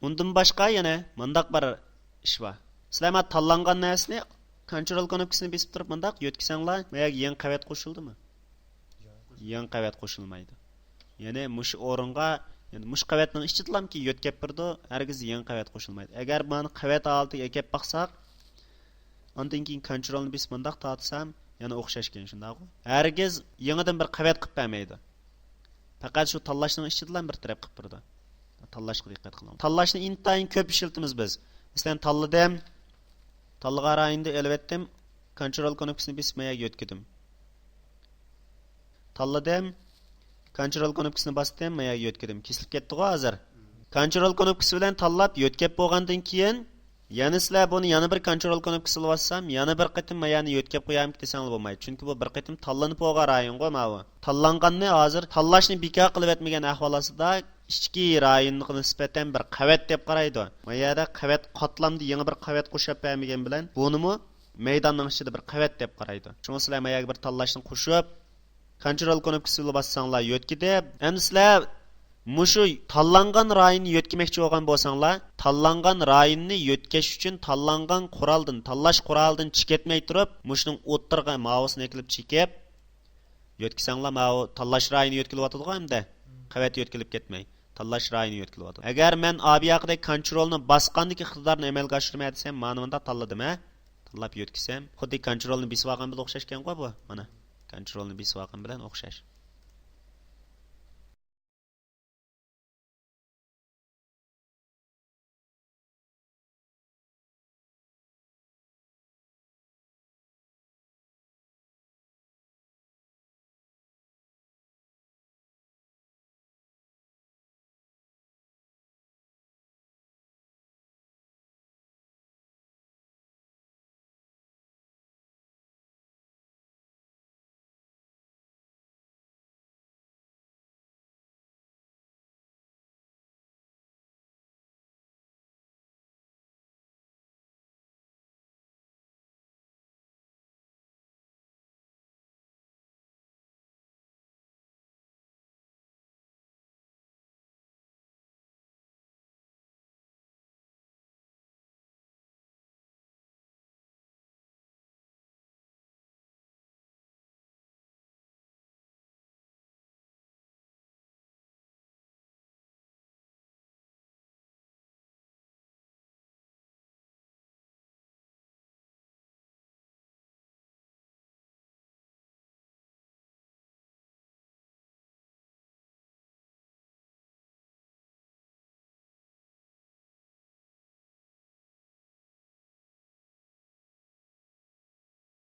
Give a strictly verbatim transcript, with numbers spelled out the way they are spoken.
ئۇندىن باشقا يەنە مۇنداق بىر ئىش بار. سىلەر مانا تاللانغان نەرسىنى كونترول كنوپكىسىنى بېسىپ تۇرۇپ مۇنداق يۆتكىسەڭلار، ما يەرگە يېڭى قەۋەت قوشۇلدىمۇ؟ يېڭى قەۋەت قوشۇلمايدۇ. يەنى مۇشۇ ئورۇنغا، يەنى مۇشۇ قەۋەتنىڭ ئىچىدىلامكى يۆتكەپ بېرىدۇ، ھەرگىز يېڭى قەۋەت قوشۇلمايدۇ. ئەگەر مانا قەۋەت ھالىتىگە ئەكەپ باقساق، ئاندىن كېيىن كونترولنى بېسىپ مۇنداق تارتسام، يەنە ئوخشاشكەن، شۇنداقغۇ؟ ھەرگىز يېڭىدىن بىر قەۋەت قىلىپ بەرمەيدۇ. پەقەت شۇ تاللاشنىڭ ئىچىدىلا بىر تەرەپ قىلىپ بېرىدۇ. تاللاشقا دىققەت قىلىڭ. تاللاشنى ئىنتايىن كۆپ ئىشلىتىمىز بىز. مەسىلەن، تاللىدىم. تاللىغان رايوننى ئېلىۋەتتىم. كونترول كنوپكىسىنى بېسىپ، ما يەرگە يۆتكىدىم. تاللىدىم. كونترول كنوپكىسىنى باستىم، ما يەرگە يۆتكىدىم. كېسىلىپ كەتتىغۇ ھازىر. كونترول كنوپكىسى بىلەن تاللاپ يۆتكەپ بولغاندىن كېيىن، يەنە سىلەر بۇنى يەنە بىر كونترول كنوپكىسى باسسام، يەنە بىر قېتىم ما يەرنى يۆتكەپ قويامىكىن دېسەڭلار بولمايدۇ. چۈنكى بۇ بىر قېتىم تاللىنىپ بولغان رايونغۇ ماۋۇ. تاللانغاننى ھازىر تاللاشنى بىكار قىلىۋەتمىگەن ئەھۋال ئاستىدا ئىچكى رايونغا نىسبەتەن بىر قەۋەت دەپ قارايدۇ. ما يەردە قەۋەت قاتلامدا يېڭى بىر قەۋەت قوشۇپ بەرمىگەن بىلەن بۇنىمۇ مەيداننىڭ ئىچىدە بىر قەۋەت دەپ قارايدۇ. شۇڭا سىلەر ما يەرگە بىر تاللاشنى قوشۇپ، كونترول كنوپكىسىنى باسساڭلار يۆتكىدى. ئەمدى سىلەر مۇشۇ تاللانغان رايوننى يۆتكىمەكچى بولغان بولساڭلار، تاللانغان رايوننى يۆتكەش ئۈچۈن تاللانغان قورالدىن، تاللاش قورالىدىن چېكىتمەي تۇرۇپ، مۇشۇنىڭ ئوتتۇرىغا ماۋۇسىنى ئېكىلىپ چېكىپ، يۆتكىسەڭلار، ماۋۇ تاللاش رايونى يۆتكىلىۋاتىدىغۇ ئەمدى. قەۋەت يۆتكىلىپ كەتمەي، تاللاش رايونى يۆتكىلىۋاتىدۇ. ئەگەر مەن ئابىياقىدەك كونترولنى باسقاندىكى ئىقتىدارنى ئەمەلگە ئاشۇرىمەن دېسەم، مانا مۇنداق تاللىدىم، ھە؟ تاللاپ يۆتكىسەم، خۇددى كونترولنى بېسىۋالغان بىلەن ئوخشاشكەنغۇ بۇ، مانا. كونترولنى بېسىۋالغان بىلەن ئوخشاش.